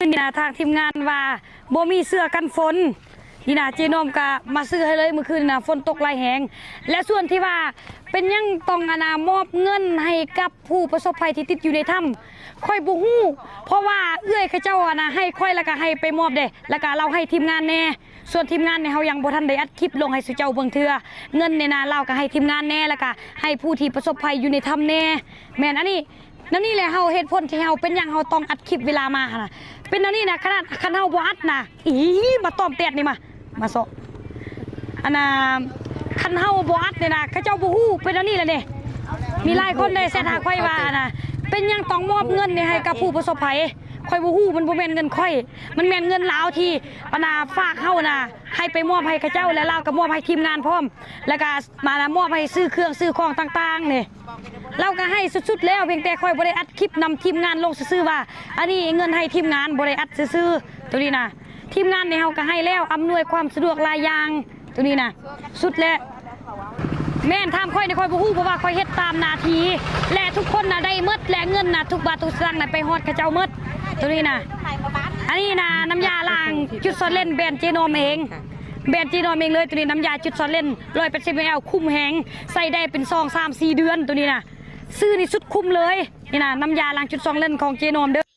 ນີ້ນະ ທາງທີມງານວ່າບໍ່ມີເສື້ອກັນຝົນ ນີ້ນະ ເຈນອມກະມາຊື້ໃຫ້ເລີຍ. ມື້ຄືນນີ້ນະ ຝົນຕົກຫຼາຍແຮງ ແລະ ສ່ວນທີ່ວ່າເປັນຫຍັງຕ້ອງ ອັນນະ ມອບເງິນໃຫ້ກັບຜູ້ປະສົບໄພທີ່ຕິດຢູ່ໃນຖ້ຳ ຂ້ອຍບໍ່ຮູ້ ເພາະວ່າເອື້ອຍເຂົາເຈົ້າ ອັນນະ ໃຫ້ຂ້ອຍ ແລ້ວກະໃຫ້ໄປມອບເດ້ ແລ້ວກະລາວໃຫ້ທີມງານແດ່. ສ່ວນທີມງານນີ້ ເຮົາຍັງບໍ່ທັນໄດ້ອັດຄລິບລົງໃຫ້ສູ່ເຈົ້າເບິ່ງເທື່ອ. ເງິນນີ້ນະ ລາວກະໃຫ້ທີມງານແດ່ ແລ້ວກະໃຫ້ຜູ້ທີ່ປະສົບໄພຢູ່ໃນຖ້ຳແດ່. ແມ່ນ ອັນນີ້ ແນວນີ້ແຫຼະ ເຮົາ ເຫດຜົນທີ່ເຮົາ ເປັນຫຍັງເຮົາຕ້ອງອັດຄລິບເວລາມາຫັ້ນນະ ເປັນແນວນີ້ນະ. ຂະໜາດຄັນເຮົາບໍ່ອັດນະ ອີ ມາຕ້ອມແຕດນີ້ ມາ ມາເຊາະ ອັນນະ ຄັນເຮົາບໍ່ອັດນີ້ນະ ເຂົາເຈົ້າບໍ່ຮູ້. ເປັນແນວນີ້ແຫຼະເດ້ ມີຫຼາຍຄົນໄດ້ແຊັດຫາຂ້ອຍວ່າ ອັນນະ ເປັນຫຍັງຕ້ອງມອບເງິນນີ້ໃຫ້ກັບຜູ້ປະສົບໄພ. ຂ້ອຍບໍ່ຮູ້ ມັນບໍ່ແມ່ນເງິນຂ້ອຍ ມັນແມ່ນເງິນລາວທີ່ ອັນນະ ຝາກເຮົານະ ໃຫ້ໄປມອບໃຫ້ເຂົາເຈົ້າ ແລະ ລາວກະມອບໃຫ້ທີມງານພ້ອມ ແລ້ວກະມາ ອັນນະ ມອບໃຫ້ຊື້ເຄື່ອງຊື້ຂອງຕ່າງໆນີ້. ລາວກະໃຫ້ສຸດໆແລ້ວ ພຽງແຕ່ຂ້ອຍບໍ່ໄດ້ອັດຄລິບນຳທີມງານລົງຊື່ໆວ່າ ອັນນີ້ເງິນໃຫ້ທີມງານ ບໍ່ໄດ້ອັດຊື່ໆ. ໂຕນີ້ນະ ທີມງານນີ້ເຮົາກະໃຫ້ແລ້ວ ອຳນວຍຄວາມສະດວກຫຼາຍຢ່າງ. ໂຕນີ້ນະ ສຸດແລ້ວ. ແມ່ນ ຖາມຂ້ອຍນີ້ ຂ້ອຍບໍ່ຮູ້ ເພາະວ່າຂ້ອຍເຮັດຕາມໜ້າທີ່ ແລະ ທຸກຄົນນະໄດ້ໝົດ ແລະ ເງິນນະ ທຸກບາດທຸກສະຕາງນະ ໄປຮອດເຂົາເຈົ້າໝົດ. ໂຕນີ້ນະ ອັນນີ້ນະ ນ້ຳຢາລ້າງຈຸດຊອນເຫຼັ້ນ ແບຣນເຈນອມເອງ ແບຣນເຈນອມເອງເລີຍ. ໂຕນີ້ນ້ຳຢາຈຸດຊອນເຫຼັ້ນ ຮ້ອຍແປດສິບ ມລ ຄຸ້ມແຮງ ໃຊ້ໄດ້ເປັນສອງ ສາມ ສີ່ເດືອນ. ໂຕນີ້ນະ ຊື້ນີ້ສຸດຄຸ້ມເລີຍ. ນີ້ນະ ນ້ຳຢາລ້າງຈຸດຊອນເຫຼັ້ນຂອງເຈນອມເດີ.